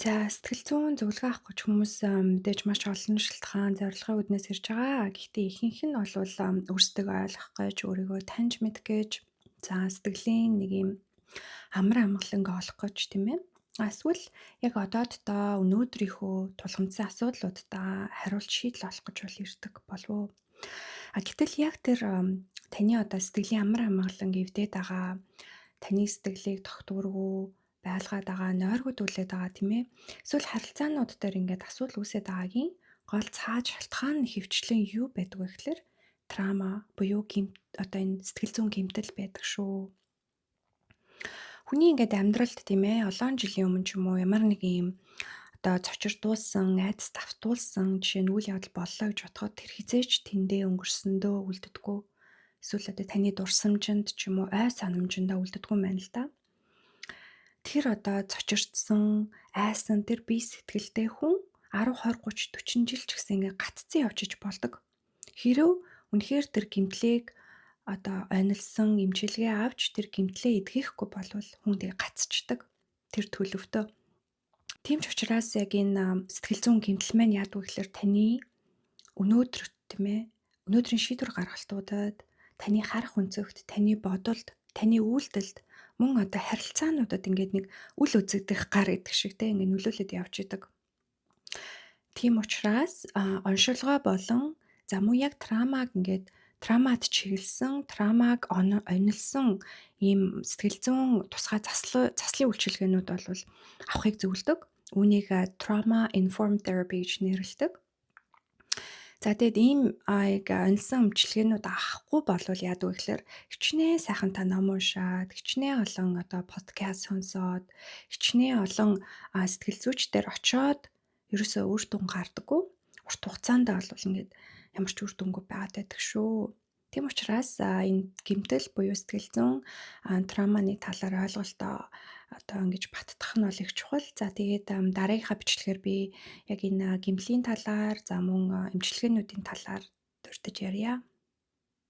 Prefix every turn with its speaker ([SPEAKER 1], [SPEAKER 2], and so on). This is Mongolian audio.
[SPEAKER 1] За, сэтгэл зүйн зөвлөгөө авах гэж хүмүүс мэдээж маш олон шалтгаан, зорилгын үүднээс ирж байгаа. Гэхдээ ихэнх нь бол өөрсдөө ойлгох гэж, өөрийгөө таньж мэдэх гэж, за сэтгэлийн нэг юм амар амгаланг олох гэж, тийм ээ. Эсвэл яг одооддоо өнөөдрийнхөө тулгамдсан асуудлуудаа хариулт шийдэл олох гэж бол ирдэг болов уу? А гэтэл яг тэр таны одоо сэтгэлийн амар амгаланг эвдээд байгаа, таны сэтгэлийг тогтворгүй байлгаад байгаа, нойргодүүлээд байгаа, тийм ээ. Эсвэл харилцаанууд дээр ингээд асуудал үүсээд байгаагийн гол цааш шалтгаан нь хөвчлэн юу байдаг вэ гэхээр трама буюу одоо энэ сэтгэл зүйн гэмтэл байдаг шүү. Хүний ингээд амьдралд, тийм ээ, олон жилийн өмнө ч юм уу ямар нэг юм одоо цочирдуулсан, айдас давтуулсан, жишээ нь үйл явдал боллоо гэж бодоход тэр хэзээ ч тэндээ өнгөрсөндөө үлддэггүй. Эсвэл одоо таны дурсамжинд ч юм уу ой санамжиндаа үлддэггүй юм байна л да. Тэр одоо цочирдсан, айсан тэр бие сэтгэлтэй хүн 10, 20, 30, 40 жил ч гэсэн ингээ гацсан явчих болдог. Хэрв үнэхээр тэр гэмтлийг одоо онилсан, эмчилгээ авч тэр гэмтлээ эдгэхгүй болвол хүн тэгээ гацчдаг тэр төлөвтөө. Тийм ч учраас яг энэ сэтгэл зүйн гэмтэл маань яадаг вэ гэхээр таны өнөөдөр, тийм ээ, өнөөдрийн шийдвэр гаргалтуудад, таны харах өнцөгт, таны бодолд, таны үйлдэлд, мөн одоо харилцаануудад ингээд нэг үл үзэгдэх гар гэдэг шиг те ингээд нөлөөлөд явж идэг. Тийм учраас оншилгоо болон за мөн яг травмаг ингээд травмад чиглэсэн, травмаг онилсон ийм сэтгэл зүйн тусгай заслын үйлчилгээнүүд бол авахыг зөвлөдөг. Үүнийг trauma informed therapy гэж нэрлэдэг. За, тэгээд ийм яг онилсон эмчилгээнүүд авахгүй болвол яадаг вэ гэхээр хичнээн сайхан та ном уншаад, хичнээн олон одоо подкаст сонсоод, хичнээн олон сэтгэл зүйчдэр очоод ерөөсөө үр дүн гардаггүй. Урт хугацаанд бол ингээд ямар ч үр дүнгүй байгаад байдаг шүү. Тийм учраас энэ гэмтэл буюу сэтгэл зүйн травманы талаар ойлголтоо одоо ингэж баттгах нь бол их чухал. За, тэгээд дараагийнхаа бичлэгээр би яг энэ гэмтлийн талаар, за мөн эмчилгээнүүдийн талаар дурдаж ярья.